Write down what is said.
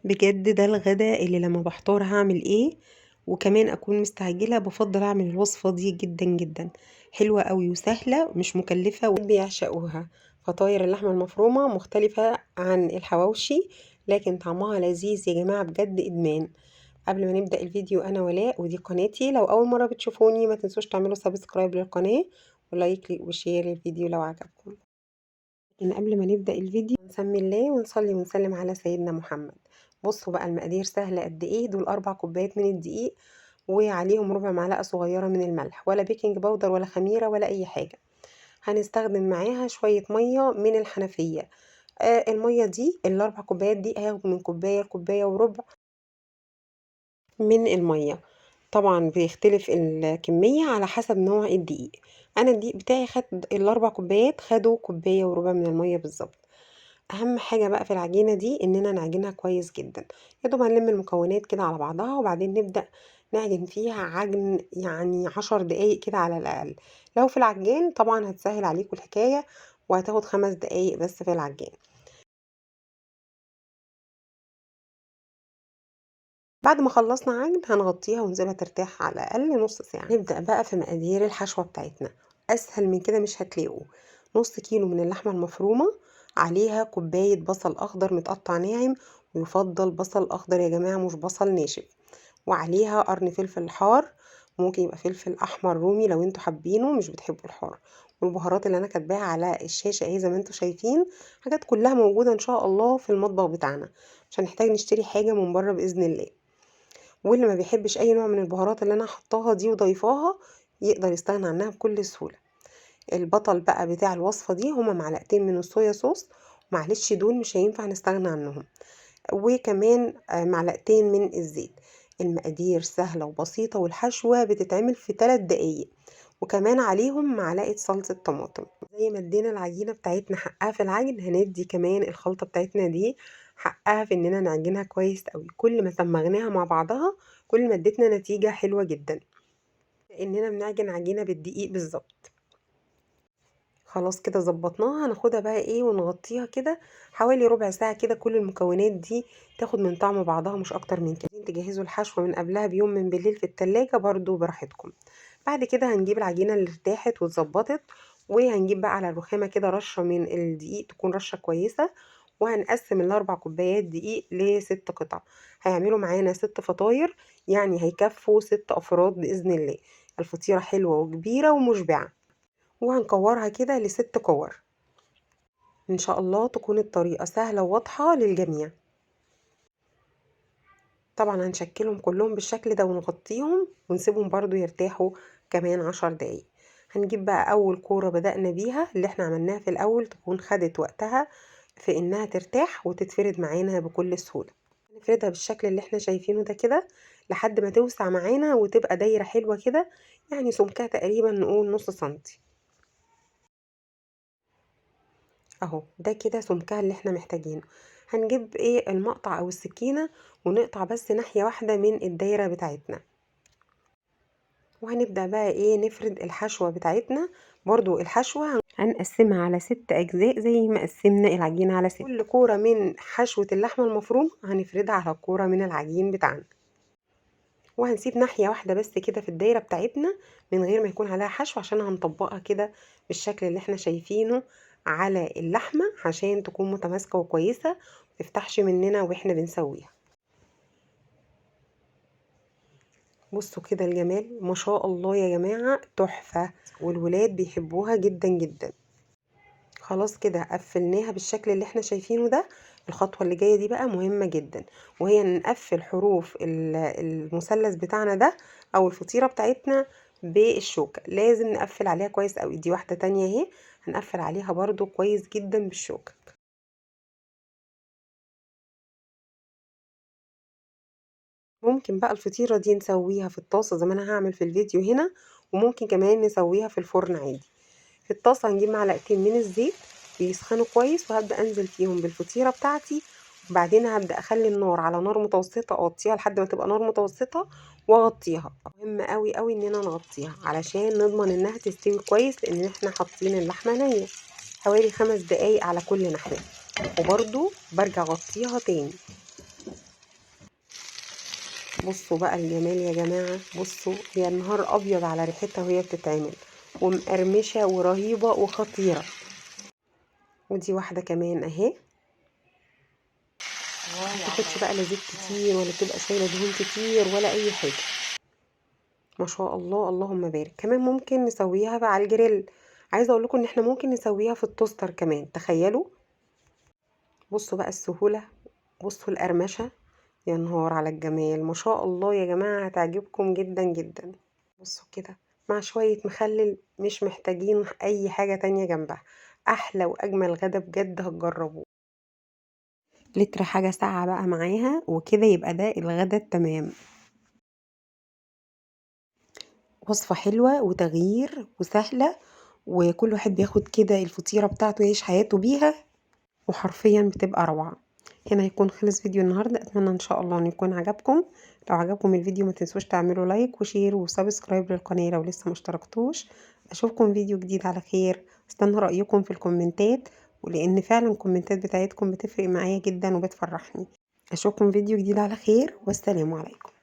بجد ده الغدا اللي لما بحتار هعمل ايه وكمان اكون مستعجلة بفضل اعمل الوصفة دي جدا جدا. حلوة قوي وسهلة ومش مكلفة وبيعشقوها. فطاير اللحمة المفرومه مختلفة عن الحواوشي لكن طعمها لذيذ يا جماعة، بجد ادمان. قبل ما نبدا الفيديو، انا ولاء ودي قناتي، لو اول مرة بتشوفوني ما تنسوش تعملوا subscribe للقناة و like و share للفيديو لو عجبكم. لكن قبل ما نبدا الفيديو نسمي الله ونصلي ونسلم على سيدنا محمد. بصوا بقى المقادير سهلة قد ايه. دول 4 كوبايات من الدقيق وعليهم ربع معلقه صغيرة من الملح، ولا baking powder ولا خميره ولا اي حاجة. هنستخدم معاها شوية مية من الحنفية. المية دي ال4 كوبايات دي هياخدوا من كوباية لكوبايه وربع من المية. طبعا بيختلف الكمية على حسب نوع الدقيق. انا الدقيق بتاعي خد ال4 كوبايات، خدوا كوباية وربع من المية بالظبط. اهم حاجة بقى في العجينة دي اننا نعجنها كويس جدا. يا دوب هنلم المكونات كده على بعضها وبعدين نبدا نعجن فيها عجن يعني 10 دقايق كده على الاقل. لو في العجان طبعا هتسهل عليكم الحكاية وهتاخد 5 دقايق بس في العجان. بعد ما خلصنا عجن هنغطيها ونسيبها ترتاح على الاقل نص ساعة. نبدا بقى في مقادير الحشوه بتاعتنا. اسهل من كده مش هتلاقوا. نص كيلو من اللحمة المفرومه، عليها كوباية بصل اخضر متقطع ناعم، ويفضل بصل اخضر يا جماعة مش بصل ناشف، وعليها قرن فلفل حار، ممكن يبقى فلفل احمر رومي لو انتوا حابينه مش بتحبوا الحار. والبهارات اللي انا كاتباها على الشاشة اهي زي ما انتوا شايفين، حاجات كلها موجودة ان شاء الله في المطبخ بتاعنا، مش هنحتاج نشتري حاجة من بره باذن الله. واللي ما بيحبش اي نوع من البهارات اللي انا حطاها دي وضيفاها يقدر يستغنى عنها بكل سهولة. البطل بقى بتاع الوصفة دي هما معلقتين من الصويا صوص، معلش دول مش هينفع نستغنى عنهم، وكمان معلقتين من الزيت. المقادير سهلة وبسيطة والحشوه بتتعمل في 3 دقايق، وكمان عليهم معلقه صلصه طماطم. زي ما ادينا العجينة بتاعتنا حقها في العجن، هندي كمان الخلطة بتاعتنا دي حقها في اننا نعجنها كويس قوي. كل ما سمغناها مع بعضها كل ما ادتنا نتيجة حلوة جدا، لاننا بنعجن عجينه بالدقيق بالظبط. خلاص كده ظبطناها. هناخدها بقى ايه ونغطيها كده حوالي ربع ساعة كده، كل المكونات دي تاخد من طعم بعضها مش اكتر من كده. تجهزوا الحشوه من قبلها بيوم من بالليل في التلاجة برضو براحتكم. بعد كده هنجيب العجينة اللي ارتاحت واتظبطت، وهنجيب بقى على الرخامه كده رشه من الدقيق، تكون رشه كويسة، وهنقسم ال4 كوبايات دقيق ل6 قطع. هيعملوا معانا 6 فطاير، يعني هيكفوا 6 افراد باذن الله. الفطيره حلوة وكبيره ومشبعه، وهنكورها كده ل6 كور. ان شاء الله تكون الطريقة سهلة وواضحة للجميع. طبعا هنشكلهم كلهم بالشكل ده ونغطيهم ونسيبهم برضو يرتاحوا كمان 10 دقايق. هنجيب بقى اول كورة بدأنا بيها اللي احنا عملناها في الاول، تكون خدت وقتها في انها ترتاح وتتفرد معانا بكل سهولة. نفردها بالشكل اللي احنا شايفينه ده كده لحد ما توسع معانا وتبقى دايرة حلوة كده، يعني سمكها تقريبا نقول نص سنتي اهو. ده كده سمكها اللي احنا محتاجينه. هنجيب ايه المقطع او السكينة ونقطع بس ناحية واحدة من الدايرة بتاعتنا، وهنبدأ بقى ايه نفرد الحشوة بتاعتنا. برضو الحشوة هنقسمها على 6 اجزاء زي ما قسمنا العجينة على 6. كل كورة من حشوة اللحمة المفرومة هنفردها على كورة من العجين بتاعنا، وهنسيب ناحية واحدة بس كده في الدايرة بتاعتنا من غير ما يكون عليها حشو، عشان هنطبقها كده بالشكل اللي احنا شايفينه على اللحمة عشان تكون متماسكة وكويسة متفتحش مننا واحنا بنسويها. بصوا كده الجمال، ما شاء الله يا جماعة تحفة، والولاد بيحبوها جدا جدا. خلاص كده قفلناها بالشكل اللي احنا شايفينه ده. الخطوة اللي جاية دي بقى مهمة جدا، وهي نقفل حروف المثلث بتاعنا ده او الفطيرة بتاعتنا بالشوكة. لازم نقفل عليها كويس قوي. دي واحدة تانية اهي هنقفل عليها برضو كويس جدا بالشوكة. ممكن بقى الفطيرة دي نسويها في الطاسة زي ما انا هعمل في الفيديو هنا، وممكن كمان نسويها في الفرن عادي. في الطاسة هنجيب معلقتين من الزيت بيسخنوا كويس، وهبدأ انزل فيهم بالفطيرة بتاعتي، وبعدين هبدأ اخلي النار على نار متوسطة، اغطيها لحد ما تبقى نار متوسطة واغطيها. مهم قوي قوي اننا نغطيها علشان نضمن انها تستوي كويس، لان احنا حاطين اللحمة نية. حوالي 5 دقايق على كل ناحية، وبرضو برجع اغطيها تاني. بصوا بقى الجمال يا جماعة، بصوا يا نهار أبيض على ريحتها وهي بتتعمل، ومقرمشة ورهيبة وخطيرة. ودي واحدة كمان اهي، ما بتاخدش بقى لا زيت كتير ولا بتبقى شايلة دهون كتير ولا أي حاجة، ما شاء الله اللهم بارك. كمان ممكن نسويها بقى على الجريل، عايزة أقول لكم إن إحنا ممكن نسويها في ال toaster كمان، تخيلوا. بصوا بقى السهولة، بصوا القرمشة، يا نهار على الجمال، ما شاء الله يا جماعة هتعجبكم جدا جدا. بصوا كده مع شوية مخلل، مش محتاجين أي حاجة تانية جنبها، أحلى وأجمل غدا بجد هتجربوه. لتر حاجة ساقعة بقى معاها وكده، يبقى ده الغدا التمام. وصفة حلوة وتغيير وسهلة، وكل واحد بياخد كده الفطيرة بتاعته يعيش حياته بيها، وحرفيا بتبقى روعة. هنا هيكون خلص فيديو النهاردة، أتمنى إن شاء الله إن يكون عجبكم. لو عجبكم الفيديو ما تنسوش تعملوا like و share و subscribe للقناة لو لسه ما اشتركتوش. أشوفكم فيديو جديد على خير، استنى رأيكم في الكومنتات، ولأن فعلا الكومنتات بتاعتكم بتفرق معايا جدا وبتفرحني. أشوفكم فيديو جديد على خير، والسلام عليكم.